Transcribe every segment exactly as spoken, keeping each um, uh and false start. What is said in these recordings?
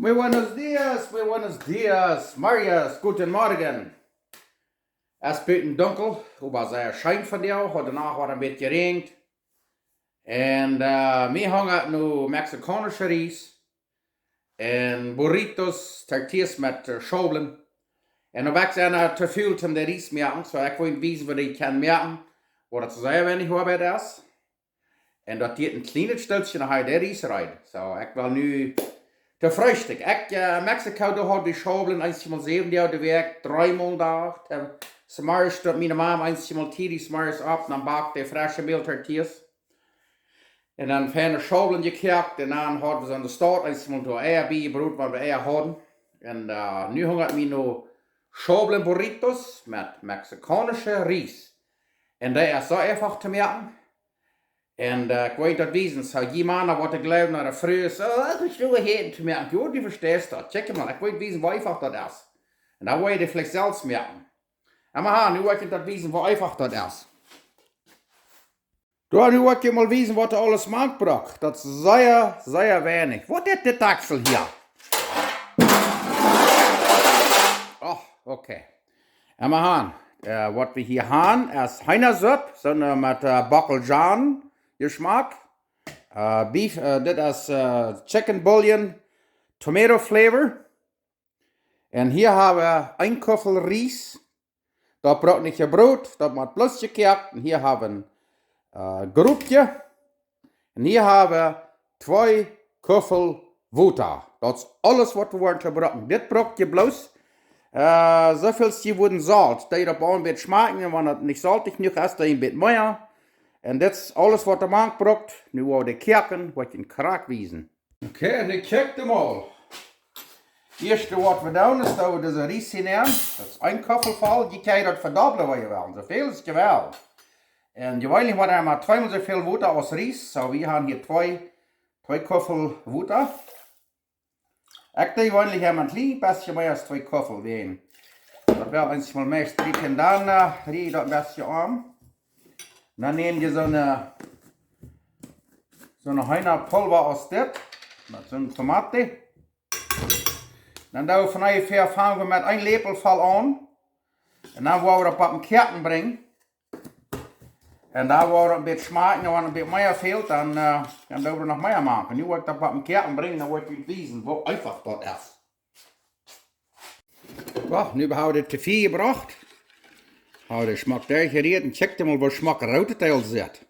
Muy buenos dias, muy buenos dias, Marias, guten Morgen. Es buten dunkel, oba sea scheen vondoag, haud de Nacht waut een bät jeräajent. Un äh, mie hungat nu mexikaunische Ries un burritos, tortillas met äh, Schaublen. Un opp ekj sie äh, too ful om de Ries moaken, soo ekj well wiesen waut ekj kaun moaken, waut daut sea weinich Oabeit es. Un daut diet een kjlienet Stootje, dan hab ekj de Ries reed. Soo, ekj well nu to Freestikj. Ekj, äh, Mexiko, doa haud wie Schaublen eensjemol säwen Doag de Wäakj, dreemol Dach. Äh, zemorjes stunt miene Mame eensjemol tiedich zemorjes opp, dan bakt dee fresche Mäl Tortillas. Un dan feine Schaublen jekoakt un dan haud wie soo enne Staut eensjemol doa Eia biejebrot, waut wie Eia hauden. Un äh, nu hungat mie nu Schaublen burritos met mexikaunische Ries. Un dee es soo eefach to moaken. Un äh, ekj well daut wiesen, soo jie Mana waut jleewen, daut de Frues, oh, ekj well Äten to moaken. Jo, du vesteist daut. Check mol, ekj well wiesen, woo eefach daut es. Un dan woa jie dee veleicht selfst moaken. Oba ha, nu well ekj daut wiesen, woo eefach daut es. Doa, nu well ekj mol wiesen, waut doa aules mank brukt. Daut es sea, sea weinich. Waut es dit Dakjsel hia? Oh, okay. Oba ha, äh, waut wie hia haben, es Heenasupp, soo met äh, Bockelzwiebel Jeschmack. Äh, beef, äh, dit es äh, Chicken Bouillon, Tomato Flavor. Un hia hab wie een Kuffel Ries. Daut brukt nich jebrot, daut mott bloos jekoakt. Un hia hab wie äh, Grupje. Un hia hab wie twee Kuffel Wota. Daut es aules waut wie woaren to brucken. Dit bruck jie bloos äh, soo väl aus jie wellen Solt. Dee daut een bät schmakjen, un wan daut nich soltich jenuach es, dan een bät mea. Un dit es aules waut doa mank brukt. Nu woa wie dee koaken, woa ekj junt krakjt wiesen. Okay, nu kjikjt mol. Ieeschte waut wie doonen es, daut wie dise Ries hia nämen. Daut es een Kuffel voll. Jie kjennen daut vedobblen, wan jie wellen. Soo väl aus jie wellen. Un jie weeten, wie haben mau tweemol soo väl Wota aus Ries. Soo, wie haben hia twee, twee Kuffel Wota. Ekj doo jeweenlich mau een kjlien bät mea aus twee Kuffel, wäajen daut well eensjemol meist drinkjen, dan äh, rie ekj daut een bät om. Dan näm jie soone, soone Heenapulwa aus dit, met soone Tomate. Dan doo wie von onjefäa, fang wie met een Läpel voll aun. Un dan woa wie daut opp een Koaken brinjen. Un dan woa wie een bät schmakjen, un wan een bät mea fält, dan, äh, dan doo wie noch mea moaken. Nu woa ekj daut opp een Koaken brinjen, dan woa ekj junt wiesen, woo eefach daut es. Soo, nu hab wie dit to Fia jebrocht. Hab wie dee schmock derchjerieet un kjikjt mol, woo schmock root daut aul sitt.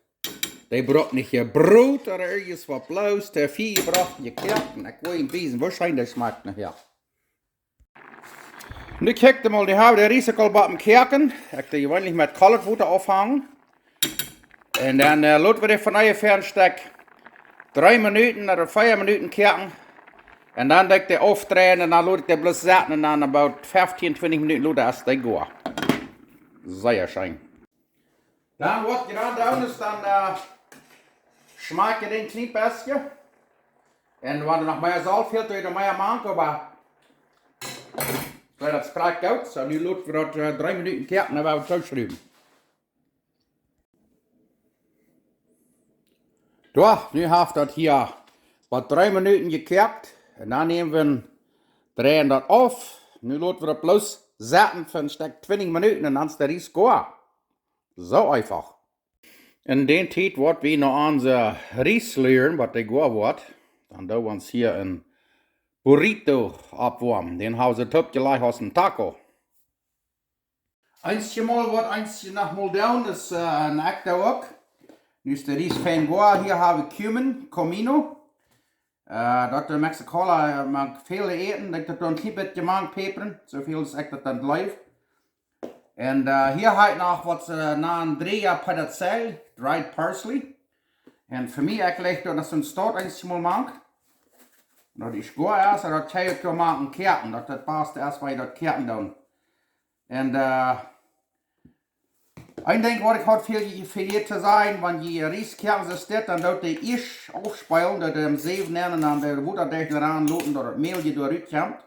Dee brukt nich jebrot ooda irjent waut, bloos to Fia jebrocht un jekoakt. Un ekj well junt wiesen, woo scheen dee schmakjt nohäa. Nu kjikjt mol, nu hab wie de Ries aul bie daut Koaken. Ekj doo jeweenlich met kolet Wota aunfangen. Un dan äh, lot wie dee von onjefäa een Stekj dree Minuten ooda vea Minuten koaken. Un dan doo ekj dee aufdreien un dan lot ekj dee bloos sitten un dan about feftieen, twintich Minuten lota es dee goa. Sea scheen. Dan waut jie dan doonen es, dan äh, schmakjt jie dän een kjlien bät. Un wan doa noch mea Solt fält, doo jie doa mea mank, oba soo, daut es krakjt goot. Soo, nu lot wie daut äh, dree Minuten koaken, dan woa wie daut tooschruwen. Soo, nu haft daut hia waut dree Minuten jekoakt. Un dan näm wie, dreien daut auf. Nu lot wie daut bloos sitten fa een Stekj twintich Minuten un dan es de Ries goa. Soo eefach. En dee Tiet woa wie no onse Ries luaren, waut dee goa woat. Dan doo wie ons hia een burrito oppwoamen. Dän hab wie soo toopjelajcht aus een taco. Eenjemol waut eent noch mol doonen es äh, een taco uk. Nu es de Ries fein goa. Hia hab wie cumin, comino. Äh, daut de Mexikauna äh, mank väl äten, daut dee daut dan een kjlien bät mank päpren, soo väl aus ekj daut dan jleew. Un äh, hia hab ekj noch waut see nanen Drija Pedazell, dried parsley. Un fa mie, ekj leg doa noch soon Staut eenjemol mank. Daut es goa es, un daut kjenn jie uk mank koaken, daut daut baste es, wan jie daut koaken doonen. Un äh, een Dinkj waut ekj haud vejäten to sajen, wan jie Ries koaken, es dit, dan doot dee ieescht aufspeelen, daut dee em Säw nämen un dan de Wota doaraun loten, daut daut Mäl doa rutkjemt.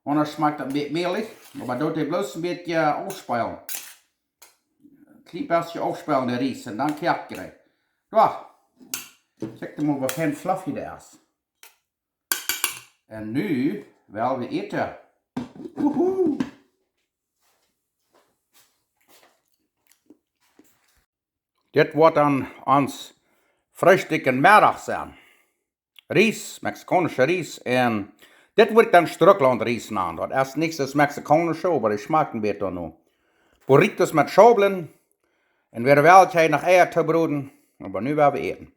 Aundasch schmakjt daut een bät mälich, oba doot dee bloos een bät äh, aufspeelen. Kjlien bät aufspeelen, de Ries, un dan koakt jie dee. Soo, kjikjt mol, woo fein fluffy dee es. Un nu well wie äten. Wuhu! Dit woat dan ons Freestikj un Meddach sennen. Ries, mexikaunische Ries. Un dit woat dan Strucklaunt Ries nanen. Daut es nich daut mexikaunische, oba dee schmakjt bäta nu. Burritos met Schaublen. Un wie woaren noch Eia tobroden. Oba nu woa wie äten.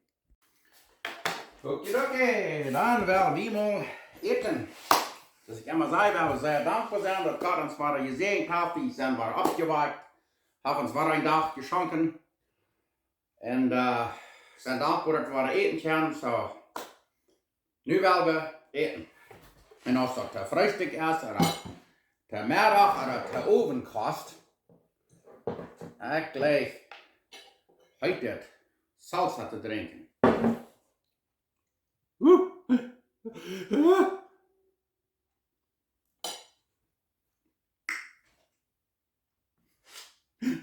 Okidoki, dan woa wie mol äten. Soo aus ekj emma saj, wie sent sea dankboa, daut Gott ons wada jesäajent haft, wie sent wada oppjewakjt, haft ons wada een Dach jeschonken. Un sent dankboa, daut wie wada äten kjennen. Soo, nu woa wie äten. Un aus daut to Freestikj es, ooda to Meddach, ooda to Owentkost, ekj jleich, heet dit, Salsa to drinkjen.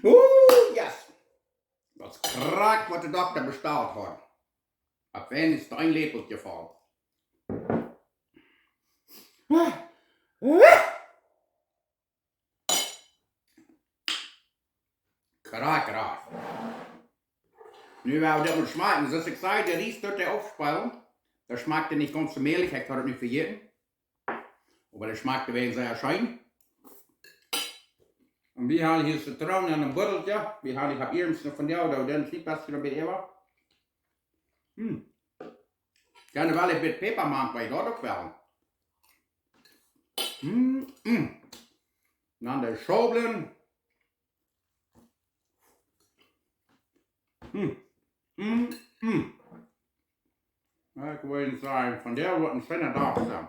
Ooh, yes. Daut es krakjt waut de Dokta bestalt haud. Opp wan es een Läpelkje voll. Krakjt, krakjt. Nu woa wie dit mol schmakjen. Soo aus ekj säd, de Ries deed dee aufspeelen. Daut schmakjt nich gaunz soo mälich, ekj haud daut nich vejäten. Oba dee schmakjt wäajen sea scheen. Un wie haben hia Zitroon en een Buttelkje. Wie haben, ekj hab hia een von dee, daut es nich best doabie äwa. Hm. Dan well ekj een bät Päpa moaken, wiels daut uk woll. Hm, hm. Dan de Schaublen. Hm, hm, hm. Ekj woa sajen, vondoag woat een scheena Dach sennen.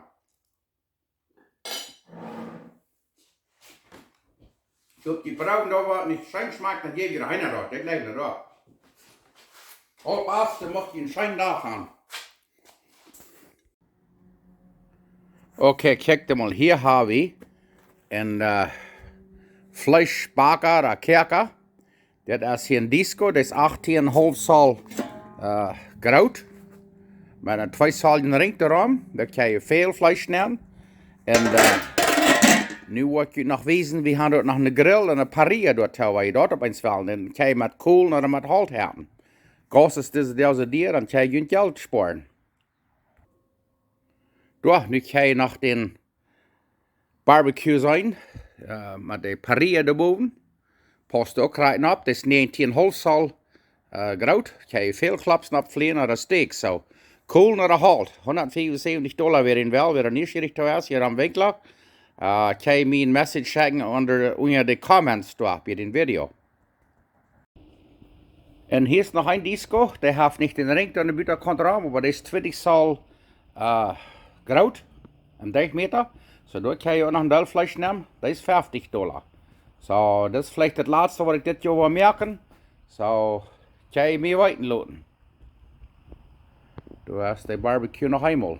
Soo, dee Brooden doa waut nich scheen schmakjt, dan jäw ekj dee Heena doa. Dee jlikjen doa. Aul best, dan mott jie een scheenen Dach haben. Okay, kjikjt mol, hia hab wie een, äh, Fleeschbacka ooda Koaka. Dit es hia een Disco, dit es achtieen un een haulf Zoll, äh, groot. Met een twee Zoll Rinj doarom, doa kjenn jie väl Fleesch nämen. Un, äh, nu woa ekj junt noch wiesen, wie haben doa noch een Grill un een Parrilla doa, wua jie daut opp eent wellen. Dan kjenn jie met Kolen ooda met Holt haben. Gas es dise Doag sea dia, dan kjenn jie junt Jelt spoaren. Jo, nu kjenn jie noch dän Barbecue seenen, äh, met de Parrilla doa bowen. Paust uk krakjt opp, dit es näajentieen un een haulf Zoll, äh, groot. Kjenn jie väl Klops oppfläajen ooda Steaks, soo. Kolen ooda Holt, hundatfiefunsäwentich Dolla, wäa dän well, wäa nieschierich to es, hia aum Winkler. Äh, kjenn jie mie een Message schekjen unja, unja de Comments doa bie dän Video. Un hia es noch een Disco, dee haft nich dän Rinj aun de Butankaunt doarom, oba dee es twintich Zoll, äh, groot, een Durchmeta. Soo, doa kjenn jie uk noch een Deel Fleesch nämen, dee es feftich Dolla. Soo, daut es veleicht daut latste waut ekj dit Joa woa moaken. Soo, kjenn jie mie weeten loten. Du hast de Barbecue noch eemol.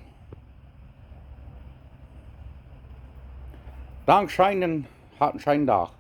Dankscheen un hab een scheenen Dach.